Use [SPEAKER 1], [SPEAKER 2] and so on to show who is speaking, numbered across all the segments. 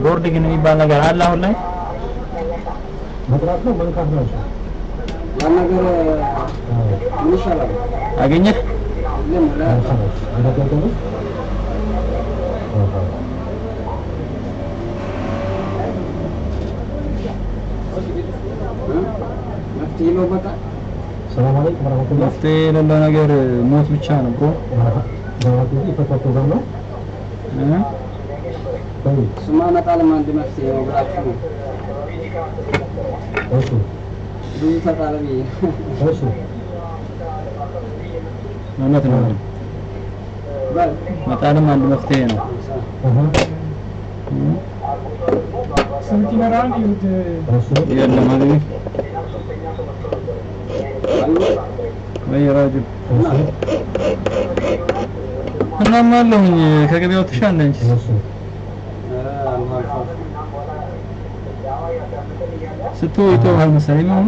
[SPEAKER 1] ቦርድ ግን የሚባል ነገር አለ አሁን ላይ?
[SPEAKER 2] መጥራት ነው መንካት ነው።
[SPEAKER 3] ያን ነገር ምን ይሻላል?
[SPEAKER 1] አገኘህ?
[SPEAKER 2] የለም
[SPEAKER 3] መፍትሄ ነው በቃ።
[SPEAKER 2] ሰላም አለይኩም ወራህመቱላህ።
[SPEAKER 1] መፍትሄ የሌለው ነገር ሞት ብቻ ነው ብሮ።
[SPEAKER 2] ዳዋት ይፈታ ፕሮግራም ነው።
[SPEAKER 3] እሱማ መጣልም አንድ መፍትሄ ነው ብላችሁ ነው።
[SPEAKER 2] እሺ
[SPEAKER 3] ብዙ ተጣለ ብዬ።
[SPEAKER 2] እሺ
[SPEAKER 1] እውነት ነው። መጣልም አንድ መፍትሄ ነው።
[SPEAKER 4] ስንት ይመራል? ይሁት
[SPEAKER 1] የለም ሀቢቢ ወይ ራጁ እናማ አለሁኝ። ከገበያ ወጥተሻል እንደ አንቺስ? ስትወጪ ይተውሃል መሰለኝ አሁን።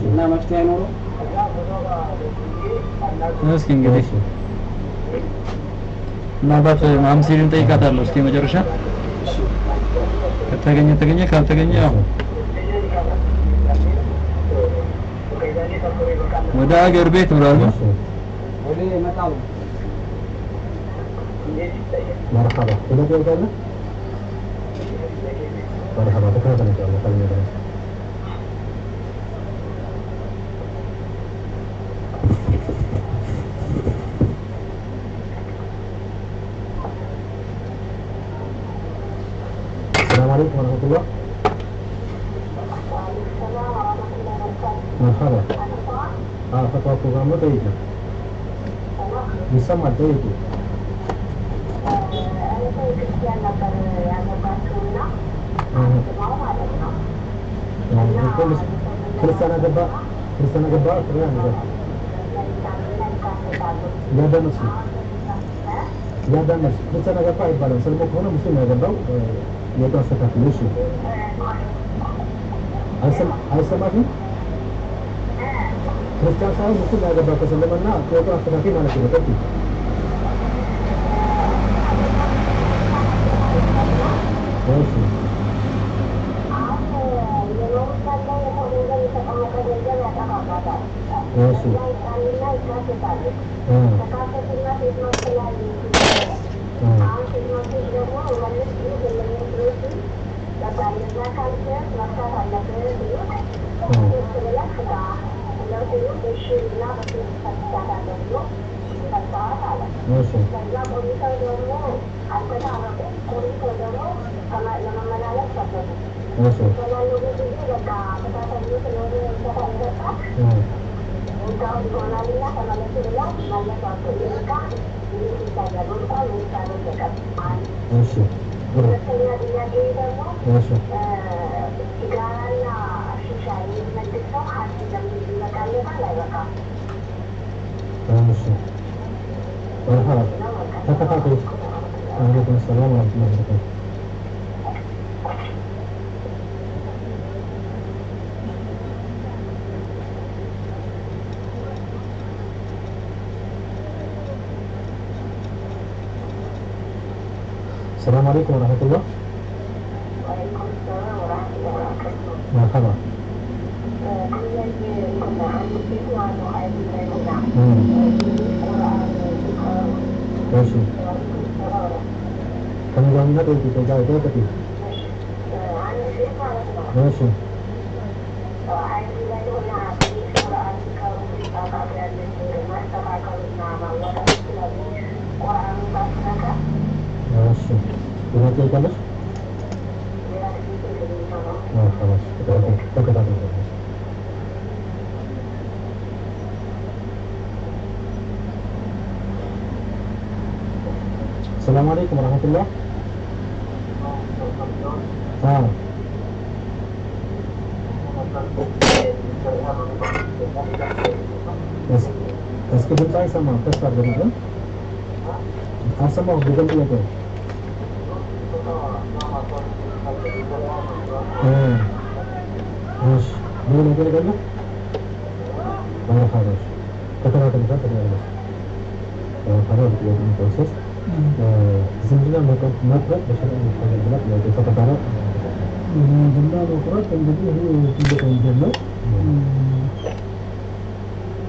[SPEAKER 3] እና መፍትሄ አይኖረው?
[SPEAKER 1] እስኪ እንግዲህ ምናልባት ማምሲልን ጠይቃታለሁ። እስኪ መጨረሻ ከተገኘ ተገኘ፣ ካልተገኘ ያው ወደ ሀገር ቤት ብሏል።
[SPEAKER 3] ወደ መጣሉ
[SPEAKER 2] መርሐባ። ሌላ ጥያቄ አለ? መርሐባ። ተከታተል ኢንሻአላህ። ካገኘ ድረስ ሰላም አለይኩም ወረህመቱላህ። መርሐባ። ፈትዋ ፕሮግራም ነው። ጠይቂ። ይሰማል። ጠይቂ። ክርስቲያን አገባ ክርስቲያን አገባ ያዳመጥሽ ያዳመጥሽ ክርስቲያን አገባ አይባልም። ሰልሞ ከሆነ ሙስሊም ያገባው ጥያቄውን አስተካክሉ። እሺ አይሰማሽም? ክርስቲያን ሳይሆን ሙስሊም ያገባ ከሰለመና ጥያቄውን አስተካክል ማለት ነው። ቀጥይ። እሺ እሺ እሺ እሺ እሺ እሺ እሺ መርሐባ። ተከታተይ። ወአለይኩም ሰላም ወረህመቱላሂ ወበረካቱህ። ሰላም አለይኩም ወረህመቱላህ። መርሐባ። እሺ ከእኔ ጋር ሁኚና ጠይቂ። ጠይቂ። እሺ እሺ ሌላ ጥያቄ አለሽ? መርሐባ። ተከታተይ። ሰላም አለይኩም ወረህመቱላህ። እስኪ ድምፅ አይሰማም። ከፍ አድርገን አልሰማሁም። ድገም ጥያቄውን። እሺ ሌላ ጥያቄ አለ? መርሐባ። ተከታተል ተከታተል ታዲያ ጥያቄ ቁጥር 3 ዝምድና መቁረጥ በሸሪዓ ይፈቀዳል ብላ ጥያቄ ተከታተል።
[SPEAKER 4] ዝምድና መቁረጥ እንግዲህ ይሄ ትልቅ ወንጀል ነው።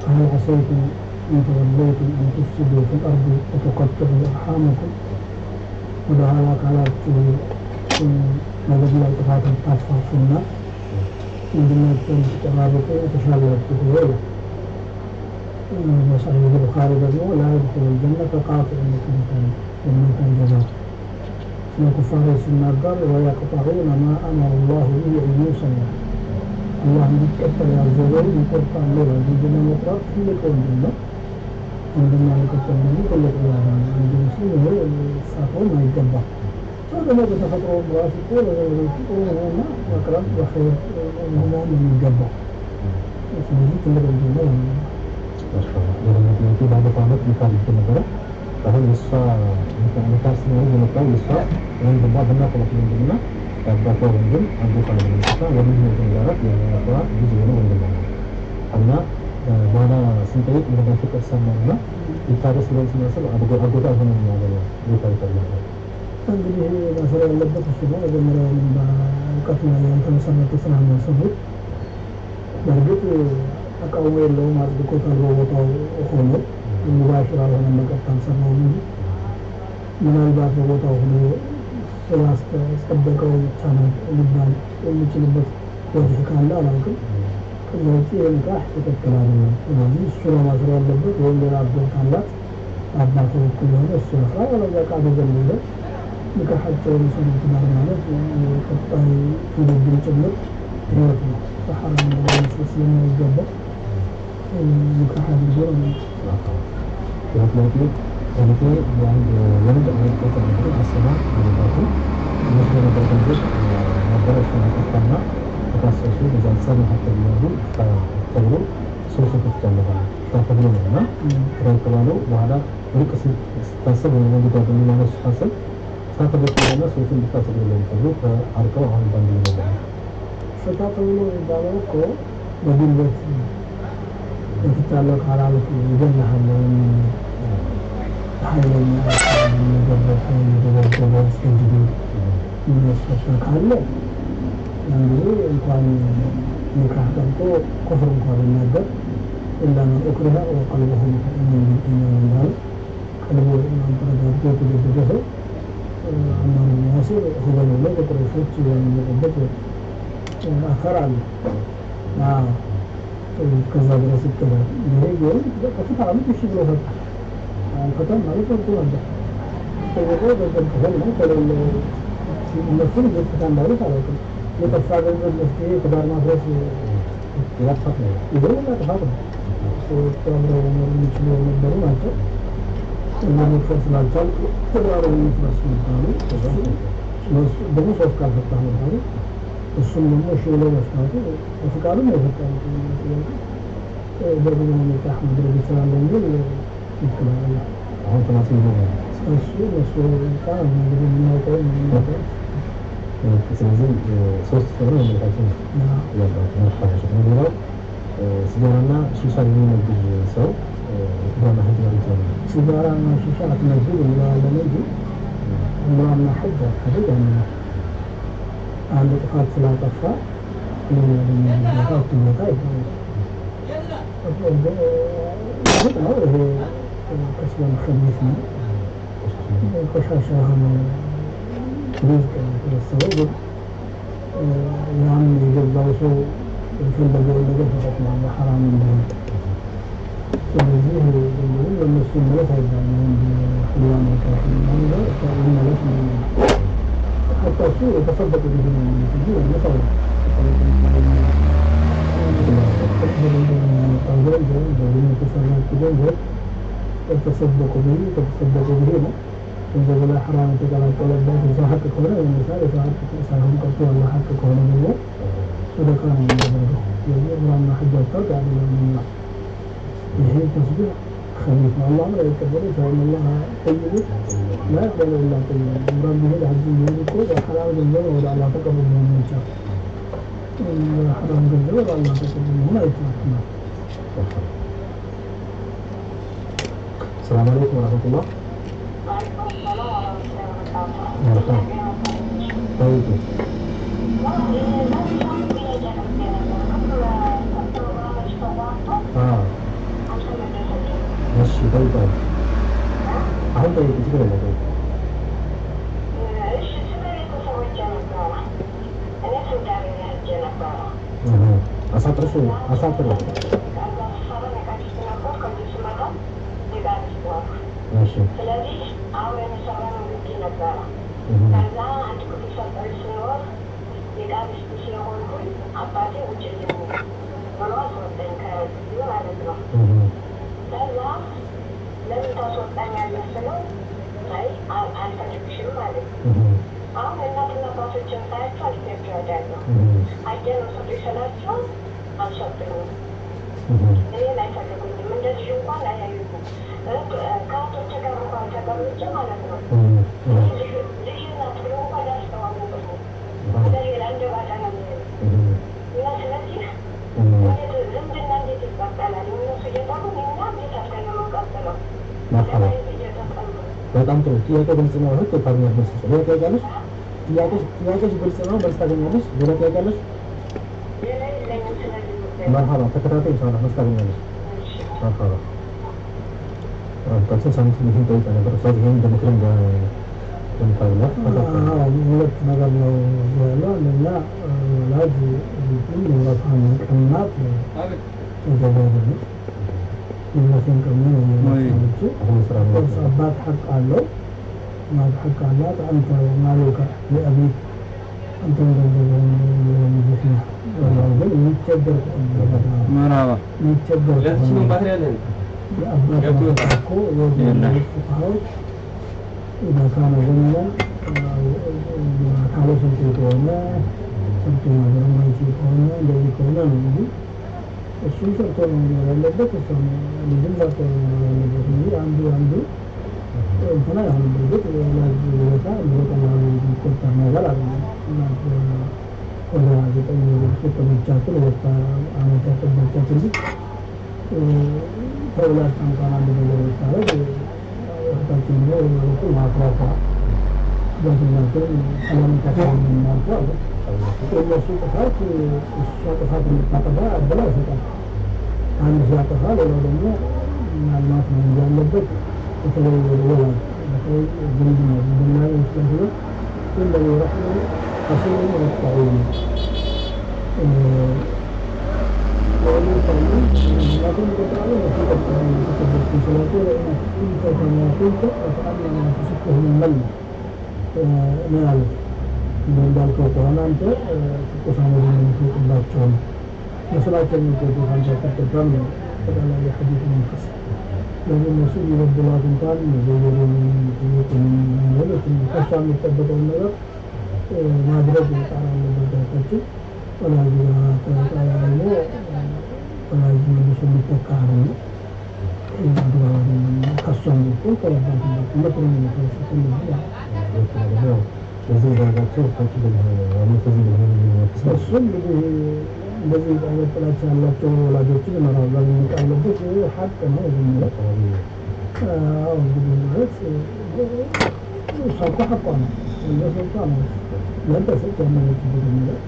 [SPEAKER 4] هل عسيتم إن توليتم أن تفسدوا في الأرض وتقطعوا أرحامكم ወደ ኋላ ካላችሁ ነገር ላይ ጥፋትን ታስፋፉና ዝምድናችሁን ትቆራርጡ ተሻላችሁ ይላል። በሰሒህ ቡኻሪ ደግሞ لا يدخل الجنة قاطع ጀነት አይገባም። ስለ ኩፋሮች ሲናገር ويقطعون ما أمر الله به أن يوصل አላህ እንዲቀጠል ያዘዘውን ይቆርጣሉ ይላል። ዝምድና መቁረጥ ትልቅ ወንጀል ነው። ዝምድና መቀጠል ደግሞ ትልቅ ዒባዳ ነው። አንድ ሙስሊም ይሄ ሊሳተውም አይገባም። ሰው ደግሞ በተፈጥሮ ራሱ እኮ ለዘመዶቹ ጥሩ መሆንና መቅረብ በኸይር መሆን ነው የሚገባው። ስለዚህ ትልቅ ወንጀል ነው።
[SPEAKER 2] ሌላኛው ጥያቄ ባለፈው ዓመት ኒካ አድርጌ ነበረ። አሁን የእሷ ኒካ ስናደርግ የመጣው የእሷ ወንድሟ በእናቷ በኩል ወንድምና የአባቷ ወንድም አጎቷ ነው የሚመጣ ወንድም ነው ያላት የእናቷ ልጅ የሆነ ወንድሟ ነው እና በኋላ ስንጠይቅ እንደማይፈቀድ ሰማንና ይታረስ ብለን ስናስብ አጎቷ አልሆነም ያለ ነው ቤታ ይፈልጋል።
[SPEAKER 4] እንግዲህ ማሰር ያለበት እሱ ነው። መጀመሪያውንም በእውቀት ላይ ያልተመሰረተ ስራ ነው የሰሩት። በእርግጥ ተቃውሞ የለውም፣ አጽድቆታል። በቦታው ሆኖ ሙባሽር አልሆነም፣ በቀጥታ አልሰራውም እንጂ ምናልባት በቦታው ሆኖ ስላስጠበቀው ብቻ ነው ሊባል የሚችልበት ወጅህ ካለ አላውቅም። ከዛ ውጭ የኒካህ ትክክል አይደለም። ስለዚህ እሱ ነው ማሰር ያለበት፣ ወይም ሌላ አጎት ካላት አባቱ በኩል የሆነ እሱ ያስራል። አለዚያ ቃል ዘንድ ኒካሓቸውን የሰሩት ትዳር ማለት የቀጣይ ትውልድን ጭምር ህይወት ነው። በሐራም ነገር መስረት ስለማይገባ ኒካህ አድርጎ ነው።
[SPEAKER 2] ሌላው ጥያቄ እህቴ የአንድ ወንድ አጎት ነበር አስባ አገባቱ እነሱ የነበረ ገንዘብ ነበረ እሱን አጠፋና ተካሰሱ። በዛ ጸብ መካከል እያሉ ተብሎ ሶስት ተፍቻለሁ ተብሎ ነው እና ፍታ የተባለው በኋላ ሩቅ ሲታሰብ ወይ ደግሞ ጓደኛ ማለት ሲታሰብ ፍታ ተብሎ ስለሆነ ሰዎቹ እንዲታሰቡ ተብሎ ተአርቀው አሁን ባንድ ላይ ነው።
[SPEAKER 4] ፍታ ተብሎ የሚባለው እኮ በጉልበት ፈትቻለሁ ካላልኩ እገልሃለሁ የሚል ኃይለኛ የሚገረፈ የሚደበደበ አስገድዶ የሚያስፈታ ካለ ያን ጊዜ እንኳን ኒካህ ቀርቶ ኩፍር እንኳን ቢናገር إلا من أكره وقلبه مطمئن بالإيمان እንዳለ ቀልቡ ኢማን ተረጋግቶ የተገደደ ሰው አማር ብን ያሲር ሁበል ብሎ በቁረይሾች ያመለጠበት አተር አለ። ከዛ ድረስ ይኬዳል። ይሄ ግን በቀጥታ አሉት እሺ ብሎ ፈታ። አልፈታም ማለት መብቱ ነበር። ጠየቀው ገንዘብ ክፈል ነው ከሌለ እነሱን እንዴት ፍታ እንዳሉት አላውቅም። የጠፋ ገንዘብ መፍትሄ ትዳር ማፍረስ
[SPEAKER 2] ሌላ ጥፋት ነው።
[SPEAKER 4] ይሄ ሌላ ጥፋት ነው። ሰዎች አብረው መኖር የሚችሉ የነበሩ ናቸው። እና መክፈል ስላልቻል ትዳሩ ይፍረስ መባሉ ደግሞ ሶስት ካልፈታ መባሉ እሱም ደግሞ እሺ ብሎ መፍታቱ በፍቃዱ ነው የፈታው። ጥያቄ በብዙ ኒካህ ማድረግ ይችላል የሚል ትክክል አይደለም።
[SPEAKER 2] አሁን ተማሲ ነው
[SPEAKER 4] እሱ እሱ ቃል እንግዲህ የምናውቀው የምናውቀው
[SPEAKER 2] ስለዚህ ሶስት ከሆነ መመለካችን ያለበት መርሐባ። ሌላው ሲጋራና ሺሻ የሚነግድ ሰው ዑምራና ሐጅ ማድረግ ይችላል።
[SPEAKER 4] ሲጋራና ሺሻ አትነግድ እንለዋለን እንጂ ዑምራና ሐጅ አታድርግ አንልም። አንድ ጥፋት ስላጠፋ ቦታ አትቦታ ይባላል። እርግጥ ነው ይሄ ከስበን ከቢስ ነው፣ ቆሻሻ የሆነ ሪዝቅ ነው የተወሰደው። ግን ያም የገዛው ሰው የፈለገውን ነገር ተጠቅሟል፣ በሐራም እንደሆነ። ስለዚህ ለእነሱ መለስ አይባልም። ወንድ ሕልዋን ይመለስ ነው حتى እሱ የተሰበቀ ጊዜ ነው የሚሉት እንጂ መለስ አይልም። የሚያመጣው ገንዘብ በዚህ የተሰራች ገንዘብ የተሰበቁ ብሂ ከተሰበቁ ብሂ ነው። ገንዘቡ ላይ ሐራም የተቀላቀለበት የሰው ሐቅ ከሆነ ይመለሳል። የሰው ሐቅ ሳይሆን ቀርቶ የአላህ ሐቅ ከሆነ ደግሞ ሰደቃ ነው የሚደረገው። ስለዚህ ዑምራና ሐጅ አታርግ አይደለም የሚለው ይሄ ተስቢሕ ከቢስ ነው። አላህም ላይቀበለው ይችላል። አላህ ጠይቡ ላ የቅበሉ ኢላ ጠይበን። ዑምራም ቢሄድ ሐጅም ቢሄድ እኮ በሐላል ገንዘብ ወደ አላህ ተቀርቦ መሆን የሚቻል በሐራም ገንዘብ ወደ አላህ ተቀርቦ መሆን አይቻልም።
[SPEAKER 2] ሰላም አለይኩም ወራህመቱላህ። መርሐባ። ጠይቂ። አዎ እሺ ጠይቂ። አሁን ጠይቂ፣ ችግር የለም ጠይቂ። እህ አሳጥርሽ አሳጥሪ። እሺ
[SPEAKER 5] ስለዚህ አብረን የሰራነው ግቢ ነበረ።
[SPEAKER 2] እህ
[SPEAKER 5] ከዛ አንድ ክፍል ሰጠን ስኖር የቃሊስቲ ስለሆንኩኝ አባቴ ውጭልኝ ብሎ አስወጣኝ ከግቢው ማለት ነው።
[SPEAKER 2] እህ
[SPEAKER 5] ከዛ ለምን ታስወጣኛለህ ስለው አይ አልፈልግሽም ማለት ነው።
[SPEAKER 2] እህ
[SPEAKER 5] አሁን እናትና አባቶችን ሳያቸው አልፌያቸው እሄዳለሁ።
[SPEAKER 2] እህ
[SPEAKER 5] አየር ስጡኝ ስላቸው አልሰጡኝም።
[SPEAKER 2] እህ
[SPEAKER 5] እኔን አይፈልጉኝም። እንደዚህ እንኳን አያዩኝም። ከአቶቼ ጋር እንኳን ተቀምጬ ማለት ነው
[SPEAKER 2] እህ
[SPEAKER 5] ልጅ ናት ብሎ እንኳን አያስተዋውቁኝም። እንደሌላ እንደ ባዳ ነው የሚያዩኝ። እና ስለዚህ እንዴት ዝምድና እንዴት ይቀጠላል? እነሱ እየጠሉን እኛ እንዴት አድርገን ነው የምንቀጥለው?
[SPEAKER 2] መርሐባ።
[SPEAKER 5] ለማየት እየተጠሉ
[SPEAKER 2] በጣም ጥሩ ጥያቄ ግልጽ ነው። እህት ታገኛለሽ መልስ። ሌላ ጥያቄ አለሽ? ጥያቄሽ ግልጽ ነው፣ መልስ ታገኛለሽ። ሌላ ጥያቄ አለሽ?
[SPEAKER 5] ሌላ የለኝም። ስለዚህ ጉዳይ
[SPEAKER 2] መርሐባ። ተከታታይ ኢንሻአላህ መልስ ታገኛለሽ።
[SPEAKER 5] እሺ።
[SPEAKER 2] መርሐባ። ቀጥታ ሳምንት ይሄን ጠይቀ ነበር ኡስታዝ፣ ይሄን እንደ ምክር እንደምታውላት
[SPEAKER 4] አዎ፣ ሁለት ነገር ነው እዚህ ያለው። አንደኛ ወላጅ ልጁን ንብረቷን መቀማት
[SPEAKER 3] አቤት
[SPEAKER 4] ተገቢ አይደለም። ንብረቴን ቀሙ ነው
[SPEAKER 1] ወይ።
[SPEAKER 4] የሚለው
[SPEAKER 2] አሁን ስራ ነው።
[SPEAKER 4] ቁርስ አባት ሐቅ አለው፣ እናት ሐቅ አላት። አንተ ማሉከ ለአቢክ አንተም ገንዘብህን ለልጅህ ነህ። ግን የሚቸገር ከሆነ
[SPEAKER 1] መርሐባ።
[SPEAKER 4] የሚቸገር
[SPEAKER 3] ለዚች ነው
[SPEAKER 4] ከሆነ
[SPEAKER 3] ባትሪ ያለን
[SPEAKER 4] የአባት
[SPEAKER 3] ገብቶ
[SPEAKER 4] ናፈቃ እኮ
[SPEAKER 1] የለም።
[SPEAKER 4] ፉቃሃዎች ኢዛ ካነ ዘመናን አካለ ስልጡን ከሆነ ሰርቶ ማደር የማይችል ከሆነ እንደዚህ ከሆነ ነው እንጂ እሱም ሰርቶ ነው መኖር ያለበት፣ እሷም ልጅም ሰርቶ ነው መኖር ያለበት እንጂ አንዱ አንዱ እንትና አይሆንም። በእርግጥ የወላጅ ውለታ በቀላሉ የሚቆጠር ነገር አይደለም። እናት ወደ 9 ወር ያስወጠመቻትን 2 ዓመት ያጠባቻትን ልጅ ተወላጅ እንኳን አንድ ነገር ብታረግ እህታችን ደግሞ በሌላ በኩል ማኩራቷ አባትናቸውን ሰላምታቸውን የሚያልፉ አሉ። የእነሱ ጥፋት እሷ ጥፋት እንድታጠፋ እድል አይሰጣም። አንድ ሲያጠፋ ሌላው ደግሞ ማልማት ነው እንጂ ያለበት። በተለይ ወላጅ በተለይ ዝምድና ዝምድና ይመስላል ኢለዚ ረሕሙ ቀሲሩን ወየቅጠዑን لكن كما قلت فكأنما تسكه من ملة ነው ያሉት። እንዳልከው ከሆነ አንተ ትኩሳን የምትወጥባቸው ነው መስላቸው የሚገቡት አንተ አትገባም ነው ጠቅላላ የሐዲሱ መንፈስ። ስለዚህ እነሱ ቢበድሏት እንኳን መዘየሩን መጠየቁን ሌሎችም ከእሷ የሚጠበቀውን ነገር ማድረግ መጣር አለበት። እህታችን ወላጅ ጋር ተጣላ ደግሞ ወላጅ መልሶ የሚተካ አይደለም። ይህ አግባብ አይደለም። ከእሷም በኩል ከአባትም በኩል ምክሩን የመተወሰት
[SPEAKER 2] በዚህ ዋጋቸው እህታችን
[SPEAKER 4] እሱም እንግዲህ እንደዚህ አይነት ጥላቻ ያላቸው ወላጆችን መራራት አለበት። ይህ ሀቅ ነው። ዝም ብሎ አዎ እንግዲህ ማለት እሷ እኮ ሀቋ ነው፣ መብቷ ነው። ለበሰች ያመነችበት ነገር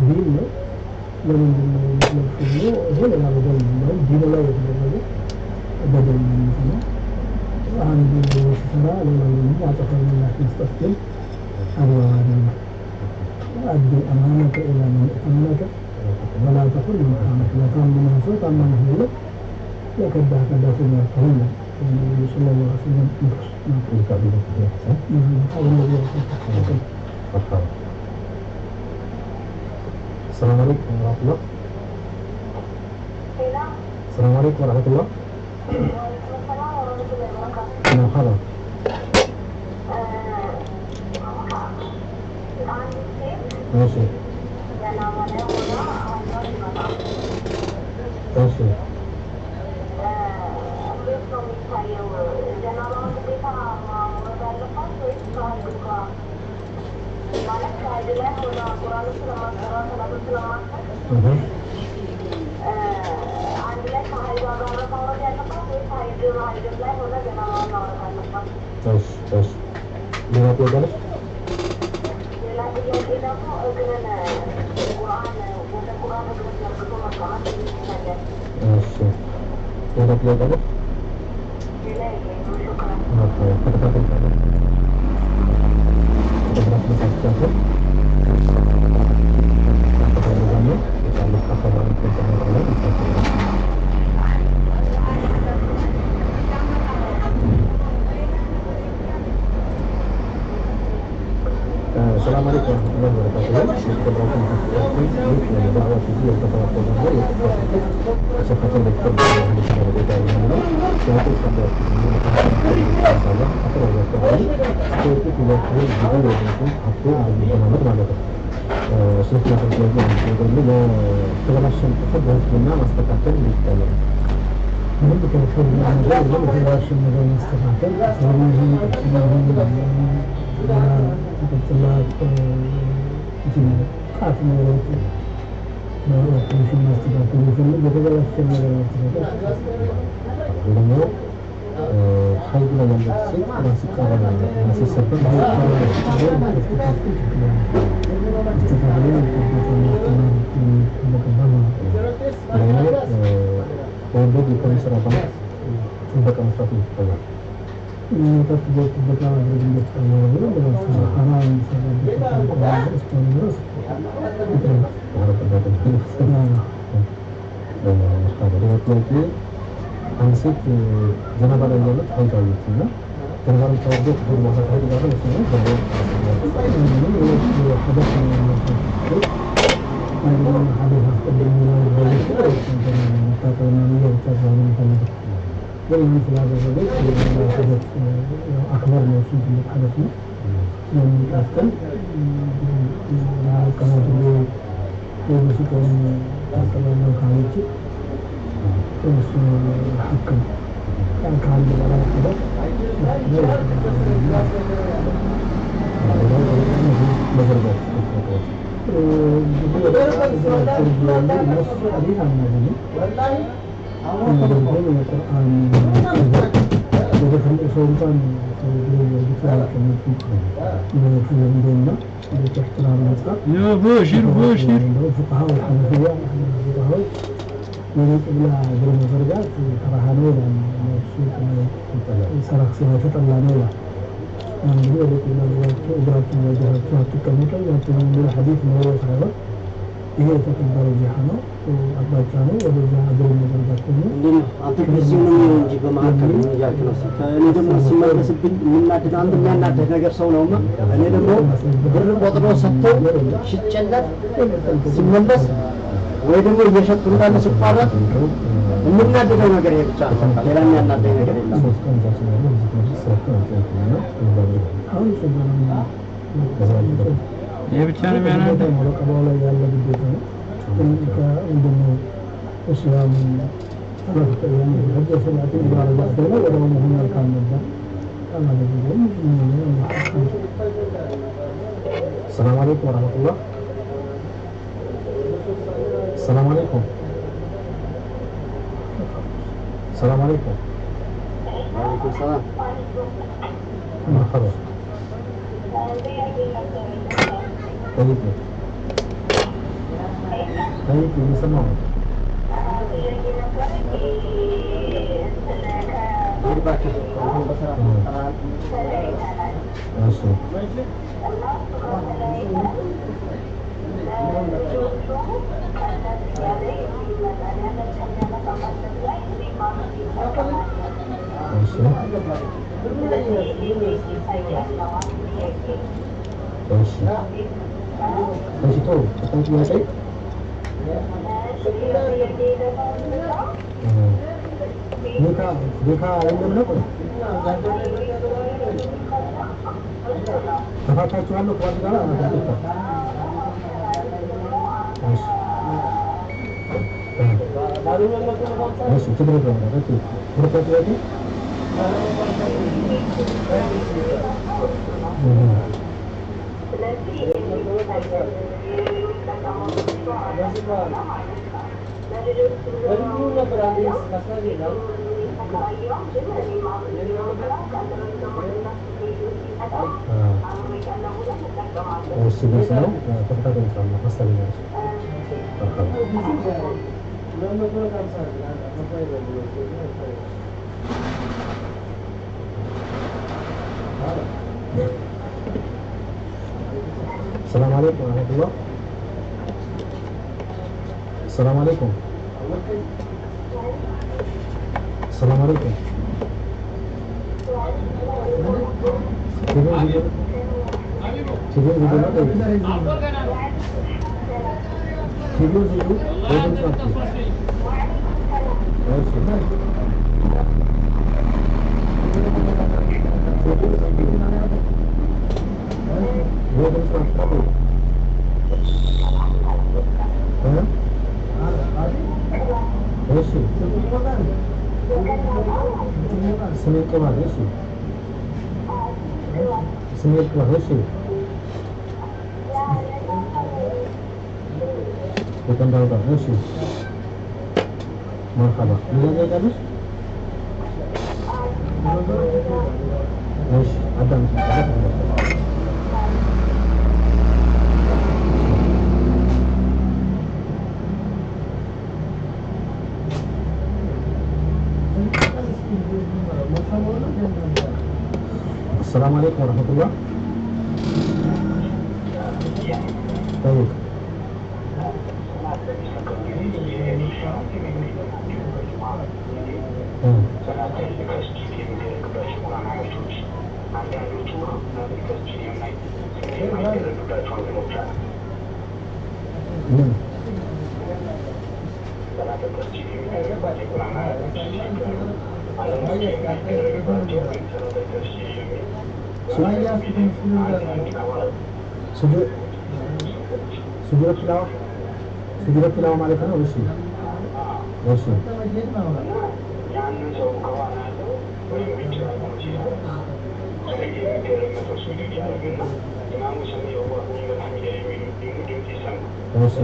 [SPEAKER 4] ዲን ነው። ለምንድን ነው የምትለብሺው ብሎ ይሄ ሌላ በደል ነው። እንደውም ዲኑ ላይ የተደረገ በደል ነው የሚሆነው። አንዱ ሲሰራ ሌላው ደግሞ አጸፋዊ ምላሽ መስጠት ግን አግባብ አይደለም። أدي الأمانة إلى من ائتمنك ولا تخن من خانك። ለታመነህ ሰው ታማኝ ሁንለት፣ ለከዳህ ከዳተኛ አትሁን ነው የነቢዩ ሰለላሁ ዐለይሂ ወሰለም ምክር ነው።
[SPEAKER 2] ሰላም አለይኩም ወራህመቱላህ።
[SPEAKER 5] ሌላ
[SPEAKER 2] ሰላም አለይኩም ወራህመቱላህ።
[SPEAKER 5] ወአለይኩም ሰላም ወረህመቱላሂ ወበረካቱ።
[SPEAKER 2] መርሐባ።
[SPEAKER 5] አንዲት ሴት
[SPEAKER 2] እሺ
[SPEAKER 5] ገና ላይ ሆና ሀይሏ ሲመጣ
[SPEAKER 2] እሺ
[SPEAKER 5] እንዴት ነው የሚታየው? ጀናባውን ግዴታ ማውረድ አለባት ወይስ ከሀይሉ ጋር ማለት ከሀይል ላይ ሆና ቁርአኑ ስለማትቀራ ሰላቱን ስለማትሰግድ
[SPEAKER 2] እህ
[SPEAKER 5] አንድ ላይ ከሀይሏ ጋር ነው ማውረድ ያለባት ወይስ ሀይል
[SPEAKER 2] እሺ እሺ። ሌላ ጥያቄ አለሽ? እሺ ሌላ ጥያቄ አለሽ? Okay፣ ተከታተል السلام عليكم ورحمة الله وبركاته. የተከበራችሁ ተከታታዮች ይህ የዳዕዋ ቲቪ የተከታተሉ ነው የተከታተሉ ነው። በሕክምና ማስተካከል ይቻላል።
[SPEAKER 4] ምንም ከሕክምና ነገር የለም። የተበላሸን ነገር ማስተካከል ሰውነትን ጭንቅላት ጣት ኖሮት ኦፕሬሽን ማስተካከል ቢፈልግ የተበላሸን ነገር ማስተካከል።
[SPEAKER 2] ሌላኛው ሀይድ ላይ ያለች ሴት ቁርአን ሲቀራ እና ሲሰበር
[SPEAKER 4] ማስተካከል ችግር ማስተካከል የሚጠበቅባት ነው።
[SPEAKER 2] ሌላኛው በወንዶች ከሚሰራ ባንክ ጥበቃ መስራት ይታያል።
[SPEAKER 4] መጠጥ ቤት ጥበቃ ማድረግ እንደተጠየቀ ሐራም የሚሰራበት እስከሆነ ድረስ ይቅርብ።
[SPEAKER 2] ሌላ ጥያቄ፣ አንድ ሴት ጀናባ ላይ እያለች ሀይድ አየች እና ጀናባ የምታወርደው ከሀይድ በኋላ ከሀይድ ጋር ነው ሲሆን
[SPEAKER 4] ምንም ሐደስ ነው የሚያሳስበው። ሐደስ አስቀድሞ መታጠብና ንያ ብቻ ስለሆነ የሚፈልገው ግን ይህን ስላደረገች ሐደስ አክበር ነው። እሱም ትልቅ ሐደስ ነው። ስለሚቃጠል ቀኖት ሲቆም ታጠባለሁ ካለች እሱ ሐቅ ነው። ከአንድ በላይ ሐደስ
[SPEAKER 2] መዘርጋት
[SPEAKER 4] እነሱ ሐዲስ አናገኝም። ነገር ግን የቁርአን ወደ ትልቅ ሰው እንኳን ዘርግቶ አይቀመጡም። በተለምዶና በኢሕትራም አንጻር
[SPEAKER 1] يا بوشير بوشير
[SPEAKER 4] እንደው ፉቃሃው ሐነፊያ ፉቃሃዎች ወደ ቂብላ እግር መዘርጋት ከራሃ ነው ይላል። እሱ ሰረክስ የተጠላ ነው ይላል። እንግዲህ ወደ ቂብላ እግራችሁን ዘርግታችሁ አትቀመጡ የሚል ሐዲስ ኖሮ ሳይሆን ይሄ የተከበረ ጂሃ ነው፣ አቅጣጫ ነው። ወደዛ እግር መዘርጋት ደግሞ
[SPEAKER 3] እንዴት ነው አንተ በዚሁ ነው የሚለው እንጂ በመካከል ምን እያልክ ነው? እኔ ደግሞ ሲመለስብኝ የምናደድ አንተ የሚያናደድ ነገር ሰው ነውማ። እኔ ደግሞ ብር ቆጥሮ ሰጥቶ ሽጨለት ሲመለስ ወይ ደግሞ እየሸጥኩ እንዳለ ሲቋረጥ የምናደደው ነገር ይሄ ብቻ ነው። በቃ ሌላ የሚያናደኝ ነገር የለም።
[SPEAKER 2] ሶስት ቀን እዛ ስለሆነ እዚህ ትምህርት ስራቸውን አልጠየቁም እና
[SPEAKER 4] አሁን ጾም
[SPEAKER 1] ይሄ ብቻ ነው የሚያናደው።
[SPEAKER 4] ረቀባው ላይ ያለ ግዴታ ነው። ምንድን ነው እስላም ሐጀ ሰብዓትን ኢዛ ረጃዕተ ብለው ወዲያው መሆን መልካም ነበር። አላደረገውም።
[SPEAKER 2] ሰላም አለይኩም ወረህመቱላህ። ሰላም አለይኩም። ሰላም አለይኩም።
[SPEAKER 3] ወአለይኩም ሰላም።
[SPEAKER 2] መርሐባ። ጠይቂ ጠይቂ፣ እየሰማሁ ነው።
[SPEAKER 3] ሂድ እባክህ አሁን በስራ ጠራሃል።
[SPEAKER 2] እሺ እሺ እሺ እሺ፣ ጥሩ። ቀጣይ ጥያቄ ኒካ ኒካ የለም ነው? ቆይ ተፋታችኋል ነው ከባል ጋር? እሺ እሺ፣ ችግር የለውም። Okay፣ ሁለተኛ ጥያቄ እሺ ግልጽ ነው። ተከታተል ኢንሻአላህ ሀሳብ ይኖርሽ። መርሐባ። ሰላም አለይኩም ወረህመቱላህ። ሰላም አለይኩም። ሰላም አለይኩም። ቲቪውን ዝጉ፣ ቲቪውን ዝጉ ነው። ቲቪውን ዝጉ ወይ ድምፅ አጥፉ። እሺ ቲቪውን ዝጉ ወይ ድምፅ አጥፉ። እ እሺ ስሜን ቅባት። እሺ ስሜን ቅባት። እሺ የቀንድ አውጣ። እሺ መርሐባ። ሌላ ጥያቄ አለሽ? እሺ አዳምጪ። السلام عليكم ورحمة الله. طيب ምን ሱጁድ ቲላዋ ሱጁድ ቲላዋ ማለት ነው። እሺ እሺ እሺ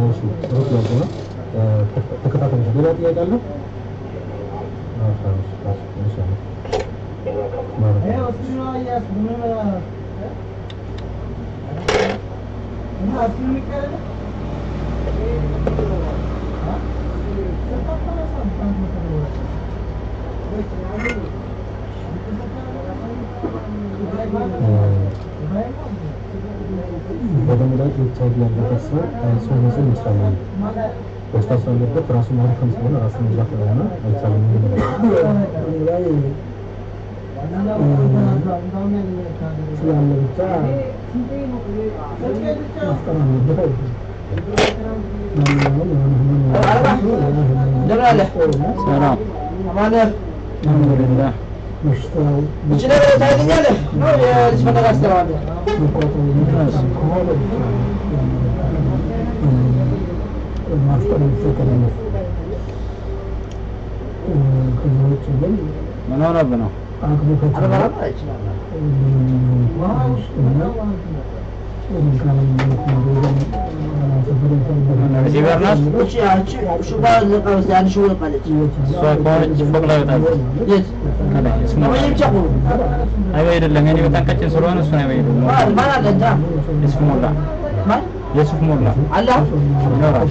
[SPEAKER 2] እሺ ጥሩ ጥያቄ ነው። ተከታተል። ሌላ ጥያቄ አለ? በደም ላይ ኤች አይ ቪ ያለበት ሰው ጾም መጾም ይችላል? በሽታ ስላለበት ራሱን ማድከም ስለሆነ ራሱን መግዛት ስለሆነ አይቻልም የሚል ነው።
[SPEAKER 4] ላይ ስላለ ብቻ ማፍጠር አለበት አይባልም። ማንኛውም የሆነ ህመም ያለበት ሰው ሌላ ህመም
[SPEAKER 1] ሰላም አልሐምዱሊላህ።
[SPEAKER 4] በሽታው መቋቋም የሚቻል ከሆነ ብቻ ማፍጠር የሚፈቀድለት። ከዛ ውጭ ግን
[SPEAKER 1] ምን ሆነብህ ነው?
[SPEAKER 4] አቅሙ ከቻለ
[SPEAKER 1] receiver ናት? እሷ ከሆነች ፎቅ ላይ ወጣለች። ከላይ እሱ አይበይድልም። የእኔ በጣም ቀጭን ስለሆነ እሱን አይበይድልም። የሱፍ ሞላ የሱፍ ሞላ ይኖራል።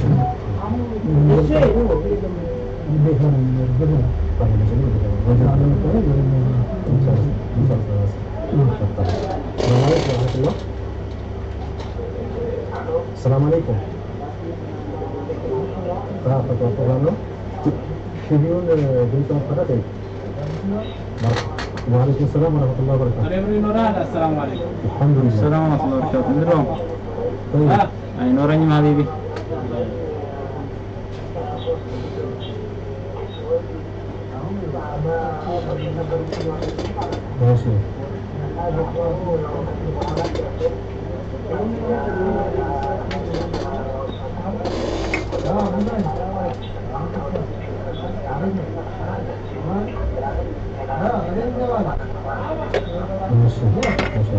[SPEAKER 2] ሰላም አለይኩም። ፕሮግራም ነው። ቲቪውን ድምፅ ማጥፋት አይደል? ወአለይኩም ሰላም ወረህመቱላሂ ወበረካቱ። አልሐምዱሊላህ።
[SPEAKER 1] ሰላም ወረህመቱላሂ ወበረካቱ። ምንድን ነው?
[SPEAKER 2] ጠይብ
[SPEAKER 1] አይኖረኝም ሀቢቢ።
[SPEAKER 2] እሺ እሺ እሺ